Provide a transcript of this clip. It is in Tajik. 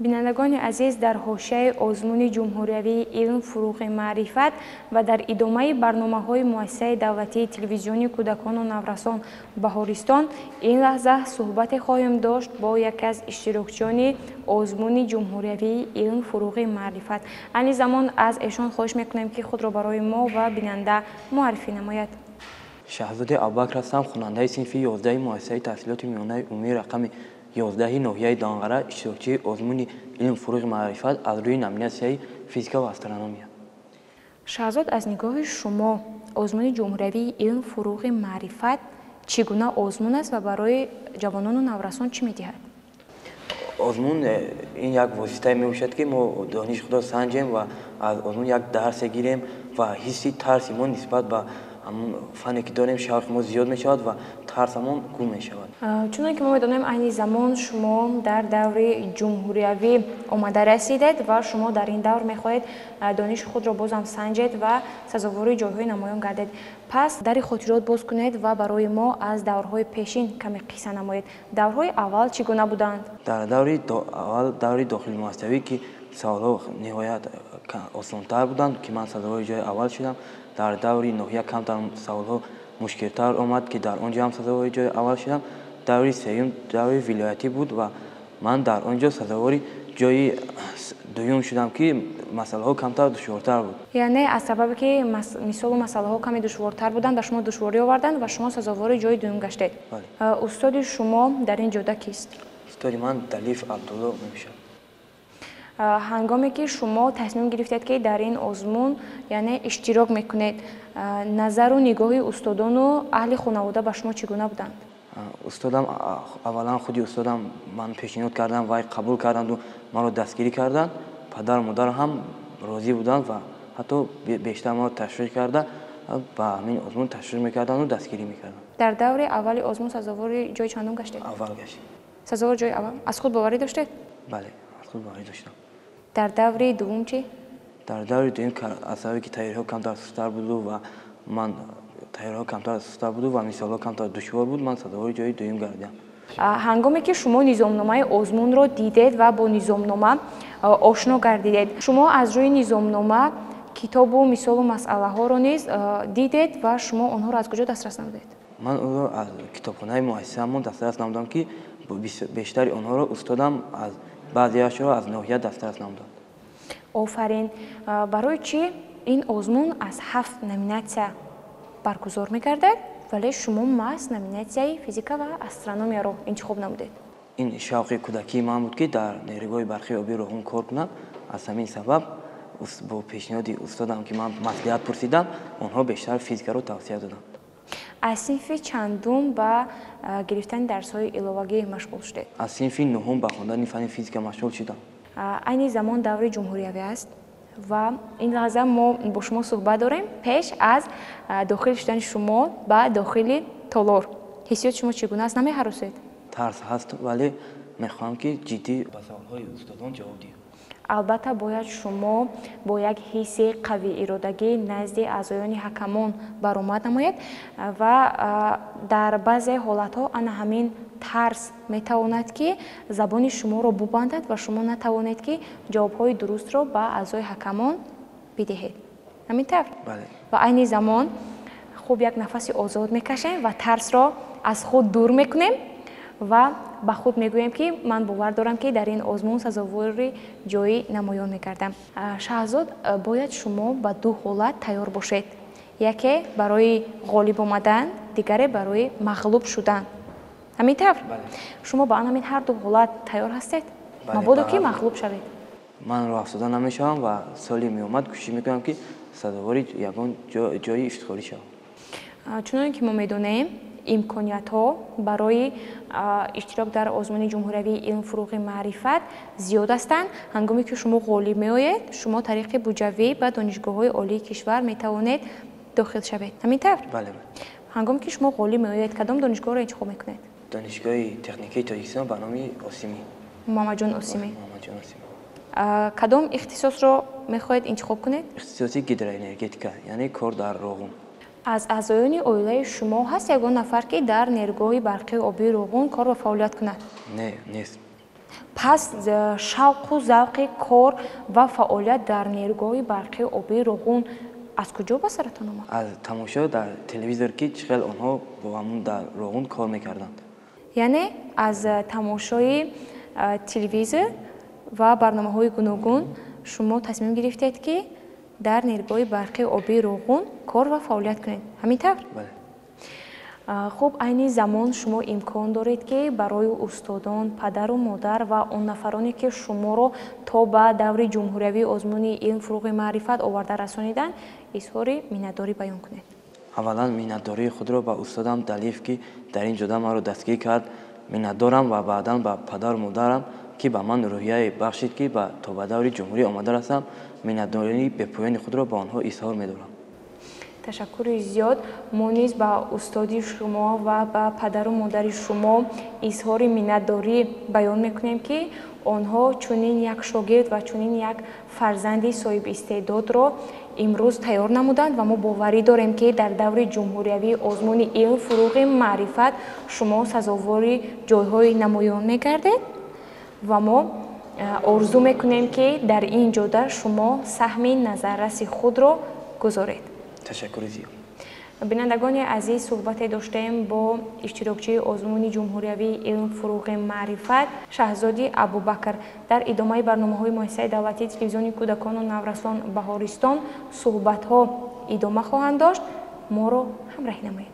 Бинандагони азиз, дар ҳошияи озмуни ҷумҳуриявии илм фуруғи маърифат ва дар идомаи барномаҳои муассисаи давлатии телевизиони кӯдакону наврасон Баҳористон ин лаҳза суҳбате хоҳем дошт бо яке аз иштирокчиёни озмуни ҷумҳуриявии илм фуруғи маърифат. Айни замон аз эшон хоҳиш мекунем, ки худро барои мо ва бинанда муаррифӣ намояд. Шаҳзоди Абубакр ҳастам, хонандаи синфи 11 муассисаи таҳсилоти миёнаи умумии рақами 11 ноҳияи Данғара, иштирокчии озмуни илм фуруғи маърифат аз рӯи номинатсияи физика ва астрономия. Шаҳзод, аз нигоҳи шумо озмуни ҷумҳуриявии илм фуруғи маърифат чӣ гуна озмун аст ва барои ҷавонону наврасон чӣ медиҳад? Озмун ин як воситае мебошад, ки мо дониши худро санҷем ва аз озмун як дарсе гирем ва ҳисси тарси мо нисбат ба ҳамон фане ки дорем, шавқи мо зиёд мешавад ва тарсамон гум мешавад. Чуноне ки мо медонем, айни замон шумо дар даври ҷумҳуриявӣ омада расидед ва шумо дар ин давр мехоҳед дониши худро бозам санҷед ва сазовори ҷойҳои намоён гардед. Пас дари хотирот боз кунед ва барои мо аз даврҳои пешин каме қисса намоед. Даврҳои аввал чӣ гуна буданд? Дар даври аввал, даври дохилимуассисавӣ, ки саволҳо ниҳоят осонтар буданд, ки ман сазовори ҷои аввал шудам. Дар даври ноҳия камтар саволҳо мушкилтар омад, ки дар он ҷо ҳам сазовори ҷои аввал шудам. Даври сеюм даври вилоятӣ буд ва ман дар он ҷо сазовори ҷои дуюм шудам, ки масъалаҳо камтар душвортар буд. Яъне аз сабабе ки мисолу масъалаҳо каме душвортар буданд, ба шумо душворӣ оварданд ва шумо сазовори ҷои дуюм гаштед. Бале. Устоди шумо дар ин ҷода кист? Устоди ман Далиф Абдулло мебошад. Ҳангоме ки шумо тасмим гирифтед, ки дар ин озмун, яъне, иштирок мекунед, назару нигоҳи устодону аҳли хонавода ба шумо чӣ гуна буданд? Устодам, аввалан худи устодам ман пешниҳод кардам, вай қабул карданду маро дастгирӣ карданд. Падару модар ҳам розӣ буданд ва ҳатто бештар маро ташвиқ карда, ба ҳамин озмун ташвиқ мекарданду дастгирӣ мекарданд. Дар даври аввали озмун сазовори ҷои чандум гаштед? Аввал гаштем. Сазовори ҷои аввал. Аз худ боварӣ доштед? Бале, аз худ боварӣ доштам. Дар даври дуввум чӣ? Дар даври дуюм, аз сабаби ки тайёриҳо камтар сусттар буду ва ман тайёриҳо камтар сусттар буду ва мисолҳо камтар душвор буд, ман сазовори ҷои дуюм гардидам. Ҳангоме ки шумо низомномаи озмунро дидед ва бо низомнома ошно гардидед, шумо аз рӯи низомнома китобу мисолу масъалаҳоро низ дидед ва шумо онҳоро аз куҷо дастрас намудед? Ман онро аз китобхонаи муассисаамон дастрас намудам, ки бештари онҳоро устодам, аз баъзеашро аз ноҳия дастрас намуданд. Офарин. Барои чӣ ин озмун аз 7 номинатсия баргузор мегардад, вале шумо маҳз номинатсияи физика ва астрономияро интихоб намудед? Ин шавқи кӯдакии ман буд, ки дар нерӯгоҳи барқии обии Роғун кор кунам. Аз ҳамин сабаб бо пешниҳоди устодам, ки ман маслиҳат пурсидам, онҳо бештар физикаро тавсия доданд. Аз синфи чандум ба гирифтани дарсҳои иловагӣ машғул шудед? Аз синфи нуҳум ба хондани фанни физика машғул шудам. Айни замон даври ҷумҳуриявӣ аст ва ин лаҳза мо бо шумо суҳбат дорем. Пеш аз дохил шудани шумо ба дохили толор ҳиссиёти шумо чӣ гуна аст? Намеҳаросед? Тарс ҳаст, вале мехоҳам, ки ҷиддӣ ба саволҳои устодон ҷавоб диҳам. Албатта, бояд шумо бо як ҳисси қавииродагӣ назди аъзоёни ҳакамон баромад намоед ва дар баъзе ҳолатҳо ана ҳамин тарс метавонад, ки забони шуморо бубандад ва шумо натавонед, ки ҷавобҳои дурустро ба аъзои ҳакамон бидиҳед. Ҳамин тавр? Бале. Ва айни замон хуб як нафаси озод мекашем ва тарсро аз худ дур мекунем ва ба худ мегӯем, ки ман бовар дорам, ки дар ин озмун сазовори ҷои намоён мегардам. Шаҳзод, бояд шумо ба ду ҳолат тайёр бошед: яке барои ғолиб омадан, дигаре барои мағлуб шудан. Ҳамин тавр? Шумо ба ҳамин ҳар ду ҳолат тайёр ҳастед? Мабодо ки мағлуб шавед. Ман роҳафтода намешавам ва соли меомад кӯшиш мекунам, ки сазовори ягон ҷои ифтихорӣ шавам. Чуноне ки мо медонем, имкониятҳо барои иштирок дар озмуни ҷумҳуриявии илм фуруғи маърифат зиёд ҳастанд. Ҳангоме ки шумо ғолиб меоед, шумо тариқи буҷавӣ ба донишгоҳҳои олии кишвар метавонед дохил шавед. Ҳамин тавр? Бале. Ҳангоме ки шумо ғолиб меоед, кадом донишгоҳро интихоб мекунед? Донишгоҳи техникии Тоҷикистон ба номи Осимӣ. Муҳаммадҷон Осимӣ. Муҳаммадҷон Осимӣ. Кадом ихтисосро мехоҳед интихоб кунед? Ихтисоси гидроэнергетика, яъне кор дар Роғун. Аз аъзоёни оилаи шумо ҳаст ягон нафар, ки дар нерӯгоҳи барқии обии Роғун кор ва фаъолият кунад? Не, нест. Пас шавқу завқи кор ва фаъолият дар нерӯгоҳи барқии обии Роғун аз куҷо ба саратон омад? Аз тамошо дар телевизор, ки чӣ хел онҳо бо ҳамун дар Роғун кор мекарданд. Яъне аз тамошои телевизор ва барномаҳои гуногун шумо тасмим гирифтед, ки дар нерӯгоҳи барқии обии Роғун кор ва фаъолият кунед, ҳамин тавр? Бале. Хуб, айни замон шумо имкон доред, ки барои устодон, падару модар ва он нафароне, ки шуморо то ба даври ҷумҳуриявии озмуни «Илм, фурӯғи маърифат» оварда расониданд, изҳори миннатдорӣ баён кунед. Аввалан, миннатдории худро ба устодам Далиев, ки дар ин ҷода маро дастгир кард, миннатдорам ва баъдан ба падару модарам, ки ба ман рӯҳияе бахшид, ки то ба даври ҷумҳурӣ омада расам. Миннатдории бепоёни худро ба онҳо изҳор медорам. Ташаккури зиёд. Мо низ ба устоди шумо ва ба падару модари шумо изҳори миннатдорӣ баён мекунем, ки онҳо чунин як шогирд ва чунин як фарзанди соҳибистеъдодро имрӯз тайёр намуданд ва мо боварӣ дорем, ки дар даври ҷумҳуриявии озмуни «Илм, фурӯғи маърифат» шумо сазовори ҷойҳои намоён мегардед ва мо орзу мекунем, ки дар ин ҷода шумо саҳми назарраси худро гузоред. Ташаккури зиёд. Бинандагони азиз, суҳбате доштем бо иштирокчии озмуни ҷумҳуриявии «Илм, фурӯғи маърифат» Шаҳзоди Абубакр. Дар идомаи барномаҳои Муассисаи давлатии телевизиони кӯдакону наврасон «Баҳористон» суҳбатҳо идома хоҳанд дошт. Моро ҳамроҳӣ намоед.